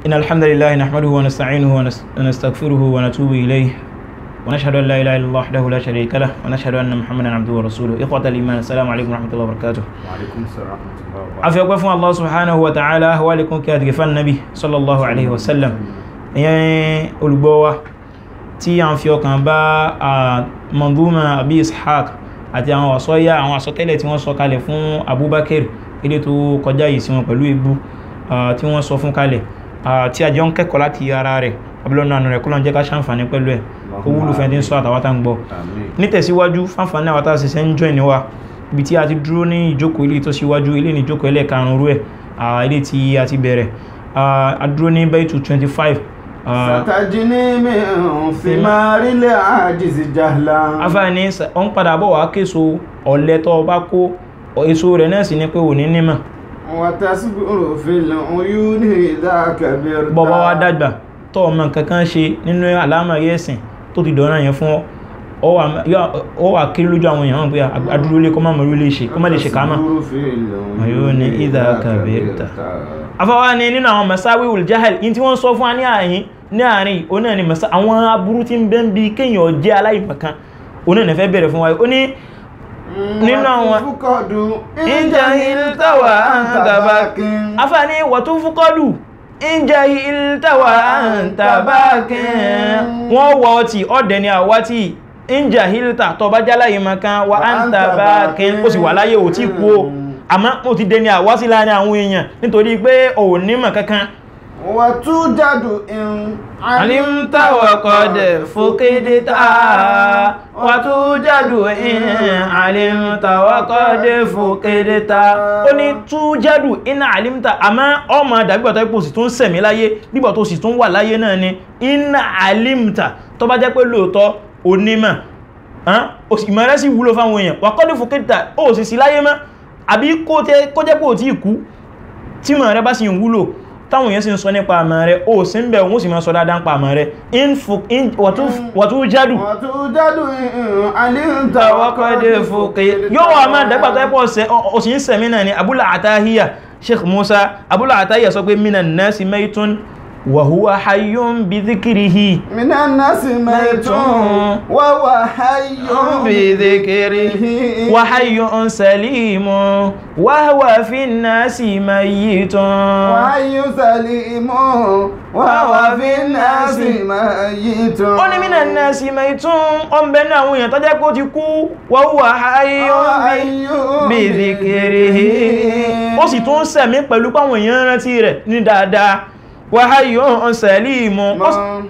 إن الحمد لله نحمده ونستعينه ونستغفره ونتوب إليه ونشهد أن لا إله إلا الله وحده لا شريك له ونشهد أن محمدا عبده ورسوله. إخوة الإيمان، السلام عليكم ورحمة الله وبركاته. وعليكم السلام ورحمة الله وبركاته. Afi ọpẹ́ fún Allah subhanahu wa ta'ala wa alaykum kí a ti gẹ̀fà nabi sallallahu alaihi wasallam. Ẹ̀yin olùgbọ́ wa tí a ń fi ọkàn bá manduma Abi Ishaq àti àwọn àsọyá àwọn àsọtẹ́lẹ̀ tí wọ́n sọ kalẹ̀ fún Abubakar ilé tó kọjá yìí sí wọn pẹ̀lú ebú tí wọ́n sọ fún kalẹ̀ tí a jọ ń kẹ́kọ̀ọ́ láti ara rẹ̀ abúlọ́nà àánú rẹ̀ kó lọ́n jẹ́ ká ṣàǹfààní pẹ̀lú ẹ̀ kó wúlò fẹ́ tí ń sọ àtàwátà ń gbọ́. Nítẹ̀síwájú fáǹfààní àwátà ṣiṣẹ́ ń join wa ibi tí a ti dúró ní ìjókòó ilé tó síwájú ilé ní ìjókòó ẹlẹ́ẹ̀karùn-ún rú ẹ̀ ilé tí a ti bẹ̀rẹ̀ a dúró ní Baitu 25. Satajini min thimaril ajizi jahlan. Afáàní ó ń padà bọ̀ wá késo ọ̀lẹ tó bá kó èso rẹ̀ náà sì ni pé òní nímọ̀. Wa tasguru fil uyuni idha kabirta. Bọ́bá wá dàgbà tó ọmọ kankan ṣe nínú àlámọ̀rí ẹ̀sìn tó ti dọ̀ràn yẹn fún ọ wà kiri lójú àwọn èèyàn pé adúró lé kó má mọ̀ orí lè ṣe kó má lè ṣe ká mọ̀. Uyuni idha kabirta. Afáwá ni nínú àwọn masawiul jahal in tí wọ́n sọ fún wa ní àárín ní àárín oná ni àwọn aburú tí ń bẹ ń bi kéèyàn jẹ́ aláìmọ̀kan oná ní fẹ́ bẹ̀rẹ̀ fún wa. Ó ní nínú àwọn injahilta wa anta bakin. Afá ní wàtúfúkọ́dù injahilta wa anta bakin. Wọ́n wọ ọtí ọ̀dẹ̀ ni àwátì injahilta tó bá jáláìmọ̀kan wa anta bakin ó sì wà láyé ò tí kú o, àmọ́ mo ti dẹni àwásí láàrin àwọn èèyàn nítorí pé ò nímọ̀ kankan. Wàtújádù in alimta wa qad fuqidta. Wàtújádù in alimta wa qad fuqidta. Ó ní tújádù in alimta, àmọ́ ọmọ dàbígbà tó ipò sì tún sẹ̀mí láyé bígbà tó sì tún wà láyé náà ni in alimta tó bá jẹ́ pé lóòótọ́ onímọ̀ ìmọ̀ rẹ̀ sì wúlò fáwọn èèyàn, wa qad fuqidta ó sì sí láyé mọ́, àbí kó jẹ́ pé ò tí kú tí mọ̀ rẹ bá sì ń wúlò táwọn èèyàn sì ń sọ nípa àmà rẹ ó sì ń bẹ̀ wọ́n sì máa sọ dáadáa nípa àmà rẹ. Wàtújádù yóò wà máa dàgbà tó ẹ́pọ̀ ọ̀sì ń sẹ̀mí náà ni. Abul Atahiya Sheikh Musa Abul Atahiya sọ pé minan nasi maytun wa huwa hayyun bi dhikrihi. Minan nasi maytun wa huwa hayyun bi dhikrihi wa hayyun salimun wa huwa fin nasi mayyitun. Wa hayyun salimun wa huwa fin nasi mayyitun. Ó ní minan nasi maytun, ó ń bẹ ní àwọn èèyàn tó jẹ́ pé ó ti kú, wa huwa hayyun bi dhikrihi, ó sì tún sẹ̀mí pẹ̀lú páwọn èèyàn rántí rẹ̀ ní dáadáa. Wàháyọ̀ sẹ̀límù,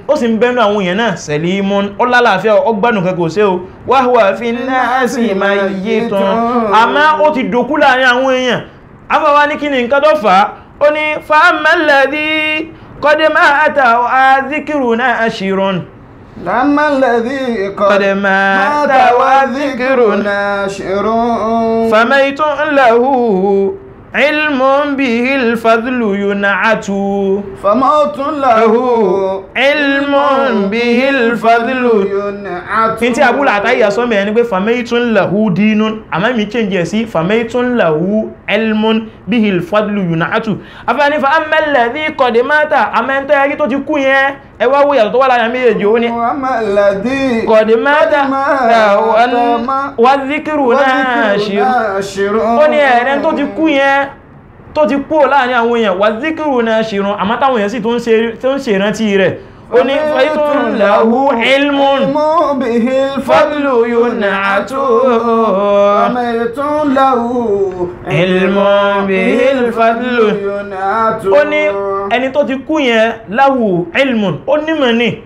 ó sì ń bẹ́nu àwọn èèyàn náà sẹ̀límù, ó lálàáfíà ó gbádùn kẹ́kọ̀ọ́ sí o. Wa huwa fin nasi mayyitun, àmọ́ ó ti dòkú láàrin àwọn èèyàn. Afáwa ní kí ni nǹkan tó fà á? Ó ní fa'ammal ladhi qad mata wa dhikru nashirun. Fa'ammal ladhi qad mata wa dhikru nashirun. Famaytun lahu ilmun bihi al-fadlu yun'atu. Famautun lahu ilmun bihi al-fadlu yun'atu. In tí Abul Atahiya sọ mẹ́rin ni pé famaytun lahu dinun, àmọ́ mi change ẹ̀ sí famaytun lahu ilmun bihi al-fadlu yun'atu. Afẹ́ni fa amma alladhi qad mata, àmẹ́ntẹ́ ẹ̀rí tó ti kú yẹn ẹ wá wo ìyàtọ̀ tó wà láàrin méjèèjì. Ó ní qad mata wa dhikru nashirun. Ó ní ẹ̀rẹ́ tó ti kú yẹn tó ti kú láàrin àwọn èèyàn, wa dhikru nashirun, àmọ́ táwọn èèyàn sì tó ń ṣe ìrántí rẹ̀. Ó ní faitun lahu ilmun bihil fadlu yun'atu. Faitun lahu ilmun bihil fadlu yun'atu. Ó ní ẹni tó ti kú yẹn lahu ilmun, ó nímọ̀ ní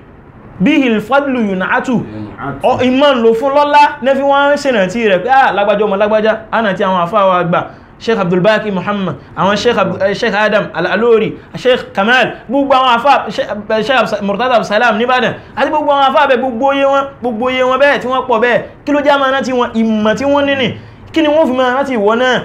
bihil fadlu yun'atu, ìmọ̀ ń lò fún lọ́lá ní fi wọ́n ń ṣèrántí rẹ̀ pé ah lágbájá ọmọ lágbájá, ánà tí àwọn àfáà wa gbà Sheikh Abdulbaki Muhammad, àwọn Sheikh Adam Al-Alori, Sheikh Kamal, gbogbo àwọn afá Sheikh Murtada Abdulsalam nìbàdàn àti gbogbo àwọn afá bẹ́ẹ̀, gbogbo iye wọn bẹ́ẹ̀ tí wọ́n pọ̀ bẹ́ẹ̀. Kí ló jẹ́ máa rántí wọn? Ìmọ̀ tí wọ́n níní kí ni wọ́n fi máa rántí ìwọ náà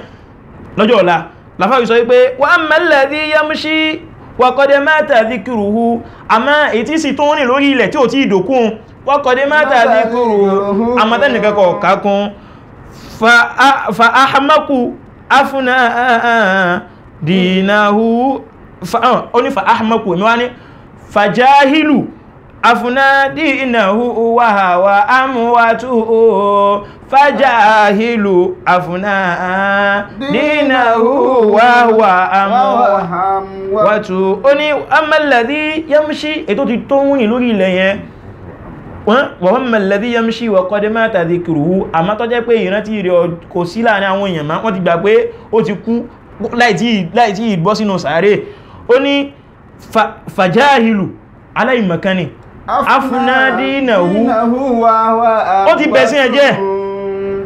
lọ́jọ́ ọ̀la? Làfáà sọ wípé wa amma alladhi yamshi wa qad mata dhikruhu, àmọ́ èyí tí sì tó ń rìn lórí ilẹ̀ tí ò tí ì dòkún, wa qad mata dhikruhu, àmọ́ tẹ́nìkan kọ̀ kákún, fa ahmaku afuna dinahu Ó ní fa ahmaku, èmi wá ní fajahilu afunadinahu wa amwatu, fajahilu afunadinahu wa amwatu. Ó ní amalladhi yamshi, ètò ti tó wùn lórí ilẹ̀ yẹn, wọ́n mọ̀lẹ́dí yamshi wa qad mata dhikruhu, àmọ́ tó jẹ́ pé ìrántí rẹ̀ kò sí láàrin àwọn èèyàn má, wọ́n ti gbà pé ó ti kú láì tí ìbọ́ sínú sàárè. Ó ní fàjáhìlù aláìmọ̀kan afunadinahu, ó ti bẹ̀sìn ẹ̀jẹ́,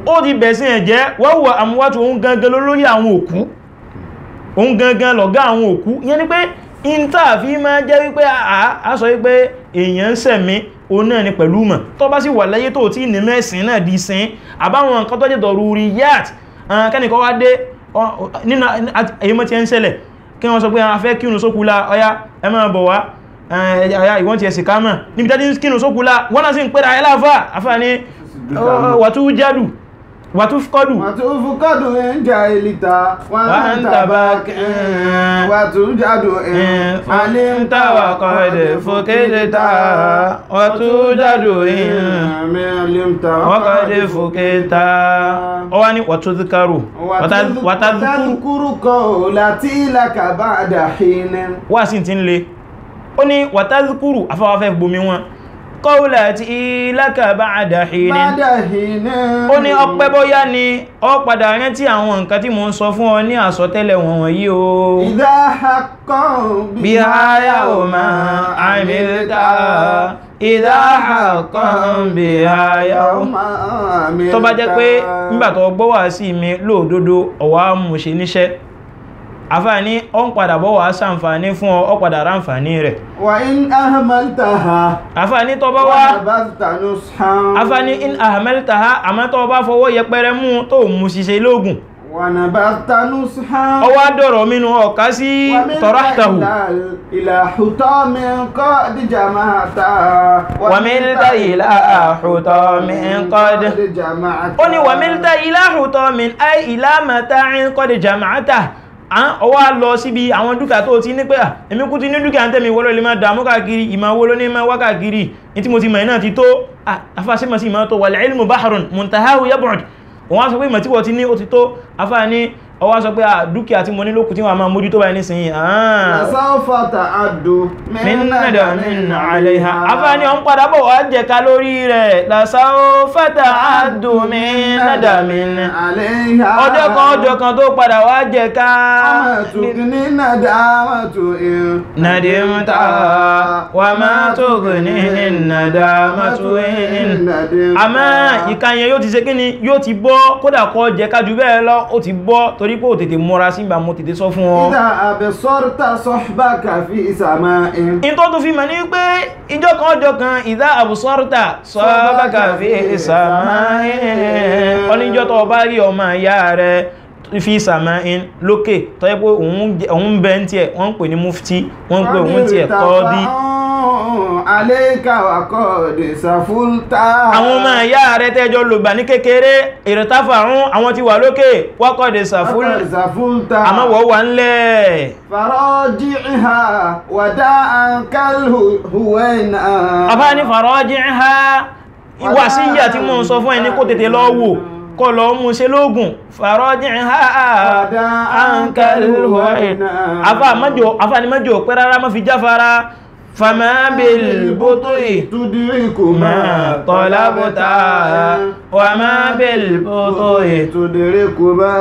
ó ti bẹ̀sìn ẹ̀jẹ́, wa huwa amwatu, òun gangan lórí àwọn òkú, òun gangan lọ̀gá àwọn òkú. Ìyẹn ni pé ìntà fi máa jẹ́ wípé a sọ wípé èèyàn ń sẹ̀mí, òun náà ni pẹ̀lú mọ̀. Tó bá sì wà láyé tó tí ní mẹ́sìn náà di sin, àbáwọn nǹkan tó jẹ́ daruriyat, kẹ́nìkan wá dé nínú èyí mọ́ ti ń ṣẹlẹ̀ kí wọ́n sọ pé a fẹ́ kírun sókúlá, ọya ẹ máa bọ̀ wá, ọya ìwọ́n ti ẹ̀sì ká mọ̀ níbi tẹ́tí kírun sókúlá, wọ́n náà sì ń pẹ́ra ẹláfà àfà ní wàtú jádù wàtú fkọ́dù wàtú fkọ́dù ń jà ìlítà wà ń tàbá wàtú jádù ń alíntà wà kọ́dẹ̀ fòkédéta wàtú jádù ń wọ́kọ́dẹ̀ fòkéta. Ọ wá ní wàtú zikaru wàtàzùkúrú kọ́ láti ìlàkà bá dàhín. Wà sí ti ń le, ó ní wàtàzùkúrú afáwáfẹ́ gbomi wọn qawlati laka ba'da hinin, ó ní ọpẹ́ bóyá ni ó padà rántí àwọn nǹkan tí mo ń sọ fún ọ ní àsọtẹ́lẹ̀ wọ̀nyí o. Idha haqqan biha yawma amilta, idha haqqan biha yawma amilta. Tó bá jẹ́ pé nígbà tó gbọ́ wá sí mi lóòdodo ọ̀wá mú ṣe níṣẹ́, àfààní ó ń padà bọ́ wá ṣàǹfààní fún ọ, ó padà ráǹfààní rẹ̀. Wa in ahmaltaha, àfààní tó bá wá, àfààní in ahmaltaha, àmọ́ tó bá fọwọ́ yẹpẹrẹ mú tó mú ṣiṣẹ́ lóògùn, wa nabadhta nushan, ọwá dọ̀rọ̀ mínú ọ̀ká sí tarahtahu, ila hutamin qad jama'ta, wa milta ila hutamin qad jama'ta. Ó ní wa milta ila hutamin ay ila mata'in qad jama'ta, ó wá lọ síbi àwọn dúkìá tó ti ní pé èmi kú ti ní dúkìá ń tẹ́mi wọ́lọ́ lè máa dàmú káàkiri, ìmọ̀ owó ló ní máa wá káàkiri, ní tí mo ti mọ̀ iná ti tó, afásímọ̀ sí ìmọ̀ tó, wal ilmu bahrun muntahahu yab'ud. Wọ́n á sọ pé ìmọ̀ tí wọ́n ti ní ó ti tó, afá ní ó wá sọ pé dúkìá tí mo ní lókù tí wọ́n máa mójú tó báyìí nísìnyí. Sawfa ta'addu min nadamin 'alayha, afá ní ọ̀n padà bọ̀ wá jẹ̀ka lórí rẹ̀, la sawfa ta'addu min nadamin 'alayha, ọjọ́ kan ọjọ́ kan tó padà wá jẹ̀ka. Nadimta wa ma tughni nadamatu in, àmọ́ ìka yẹn yóò ti ṣe kíni, yóò ti bọ́, kódà kó jẹ̀ka jù bẹ́ẹ̀ lọ, ó ti bọ́ torí pé ó tètè múra sí ìgbà mo tètè sọ fún ọ. Idha absarta sohbaka fi sama'in, in tó tún fi mọ̀ ní pé ìjọ kan ọjọ́ kan, idha absarta sohbaka fi sama'in, oníjọ́ tó bá rí ọmọ ìyá rẹ̀ fi sama'in lókè tó yẹ pé òun bẹ́ ń tiẹ̀, wọ́n ń pè ní mufti, wọ́n ń pè òun tiẹ̀ kọ́ọ́dí. Alayka wa qad safulta, àwọn ọmọ ìyá rẹ̀ tẹ́jọ lògbà ní kékeré, ìrẹ̀táfàrún àwọn ti wà lókè, wa qad safulta, àmọ́ wọ́n wà ńlẹ̀. Faraji'ha wada'an kalhuwaina, afá ní faraji'ha, wà sí ìyà tí mò ń sọ fún ẹni kó tètè lọ wò, kó lọ mú ṣe lóògùn. Faraji'ha wada'an kalhuwaina, afá ní mọ́jọ pẹ́ rárá, má fi jáfara. Fama bil butu'i tudriku ma talabta, wa ma bil butu'i tudriku ma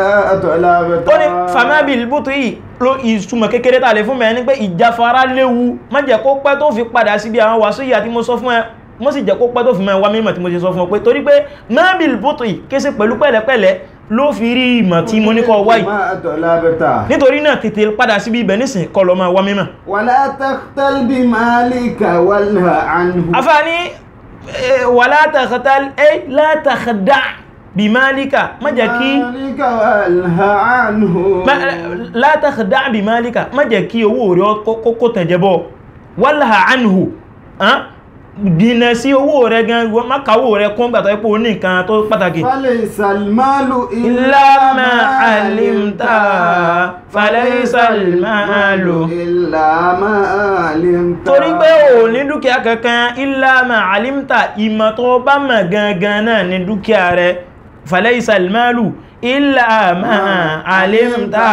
talabta. Ó ní fama bil butu'i ló ìtumọ̀ kékeré tà lè fún mẹ́ ní pé ìjáfara léwu, má jẹ́ kó pẹ́ tó fi padà síbi àwọn wàsíyà tí mo sọ fún ẹ, mo sì jẹ́ kó pẹ́ tó fi mẹ́ wá mímọ̀ tí mo ṣe sọ fún ọ pé torí pé ma bil butu'i kése pẹ̀lú pẹ̀lẹ́pẹ̀lẹ́ ló fi rí ìmọ̀ tí mo ní kó wá yìí. Nítorí náà tètè padà síbi ibẹ̀ nísìn kó lọ máa wá mímọ̀. Wala takhtal bi malika walha anhu, afáàní wala takhtal ay la takhda' bi malika, má jẹ́ kí la takhda' bi malika, má jẹ́ kí owó rẹ̀ kó tẹ̀jẹ̀ bọ́, walha anhu, Jìnà sí owó rẹ gan, má kàwó rẹ kún gbàtọ̀ ipò ní nǹkan tó pàtàkì. Falaysa al-malu illa ma alimta, falaysa al-malu illa ma alimta. Torí pé ò ní dúkìá kankan illa ma alimta, ìmọ̀ tó bá mọ̀ gangan náà ní dúkìá rẹ. Falaysa al-malu illa ma alimta,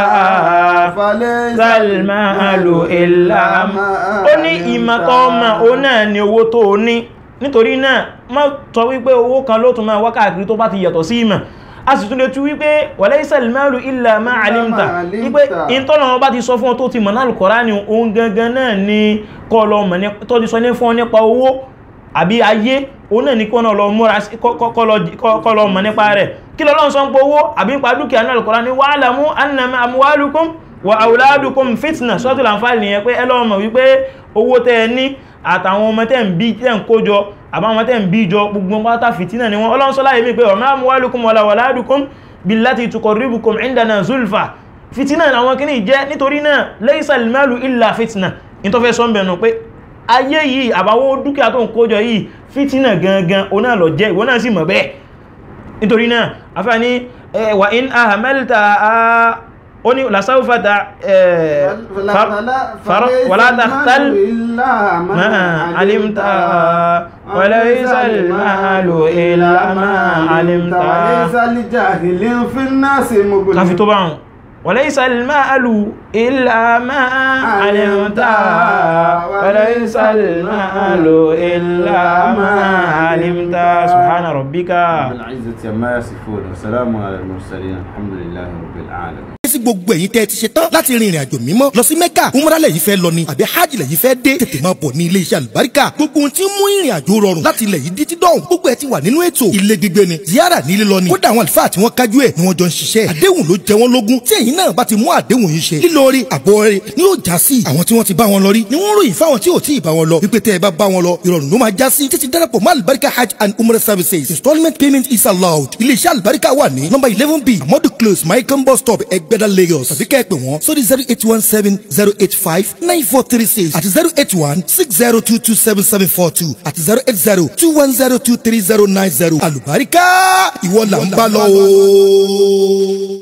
falaysa al-malu illa ma. Ó ní ìmọ̀ tó mọ̀ ó náà ní owó tó ní. Nítorí náà má sọ wípé owó kan ló tún máa wá káàkiri tó bá ti yàtọ̀ sí ìmọ̀. A sì tún lè tú wípé walaysa al-malu illa ma alimta, wípé ìtọ́nà wọn bá ti sọ fún ọ tó ti mọ̀ náà Al-Qur'ani, ohun gangan náà ni kọ́ lọ mọ̀ tó ti sọ ní fún ọ nípa owó àbí ayé, òun náà ní kí wọ́n náà lọ múra kọ́ lọ mọ̀ nípa rẹ̀. Kí l'Ọlọ́run sọ ń pọ̀ owó àbí nípa dúkìá náà Al-Qur'ani, wa'lamu annama amwalukum wa auladukum fitna. Suratul Anfal nìyẹn, pé ẹ lọ mọ̀ wípé owó tẹ́ ẹ ní àtàwọn ọmọ tẹ́ ń bí tẹ́ ń kó jọ àbáwọn ọmọ tẹ́ ń bí jọ gbogbo pátá fìtínà ni wọ́n. Ọlọ́run sọ láyé mi pé wa ma amwalukum wala auladukum billati tuqarribukum indana zulfa. Fìtínà àwọn kìíní jẹ́. Nítorí náà laysa al-malu illa fitna. Ní tó fẹ́ sọ ń bẹ̀nu pé ayé yìí àbáwọ́ dúkìá tó ń kójọ yìí fìtínà gangan òun náà lọ jẹ́, ìwọ náà sì mọ̀ bẹ́ẹ̀. Nítorí náà afẹ́ ní wa in ahmalta, ó ní lasawfa wala takhtal ma alimta, wa laysa al-malu illa ma alimta. Walaysa li-jahilin fi an-nasi mughni. Káfi tó bá wọn. وليس المال إلا ما علمت، وليس المال إلا ما علمت. سبحان ربك رب العزة عما يصفون وسلام على المرسلين الحمد لله رب العالمين. Sí gbogbo ẹ̀yin tẹ́ ti ṣe tán láti rin ìrìn àjò mímọ́ lọ sí Mẹ́kà, umra lẹ́yìn fẹ́ lọ ni àbí hajj lẹ́yìn fẹ́ dé, tètè máa bọ̀ ní ilé iṣẹ́ àlùbáríkà. Gbogbo ohun tí ń mú ìrìn àjò rọrùn láti ilẹ̀ yìí títí dọ̀hún, gbogbo ẹ̀ ti wà nínú ètò. Ilé gbígbé ni, ziyara nílé lọ ni, kódà àwọn àlùfáà tí wọ́n kájú ẹ̀ ni wọ́n jọ ń ṣiṣẹ́. Àdéhùn ló jẹ wọ́n lógún. Tí ẹ̀yin náà bá ti mú àdéhùn yìí ṣe, lílọrí àbọ̀ rẹ̀ ni yóò já sí. Àwọn tí wọ́n ti bá wọn lọ rí ni wọ́n ròyìn fáwọn tí ò tí ì bá wọn lọ wípé tẹ́ ẹ bá bá wọn lọ, ìrọ̀rùn ló máa já sí. Títí darapọ̀ mọ́ Àlùbáríkà Hajj and Umrah Services. Installment payment is allowed. Ilé iṣẹ́ Àlùbáríkà wà ní nọ́mbà 11B Amadu Close, Michael Bus Stop, Ẹgbẹ́dá, Lagos. Tàbí kẹ́ ẹ pè wọ́n sórí 0817 085 9436 àti 081 6022 7742 àti 080 2102 3090. Àlùbáríkà, ìwọ là ń bá lọ o.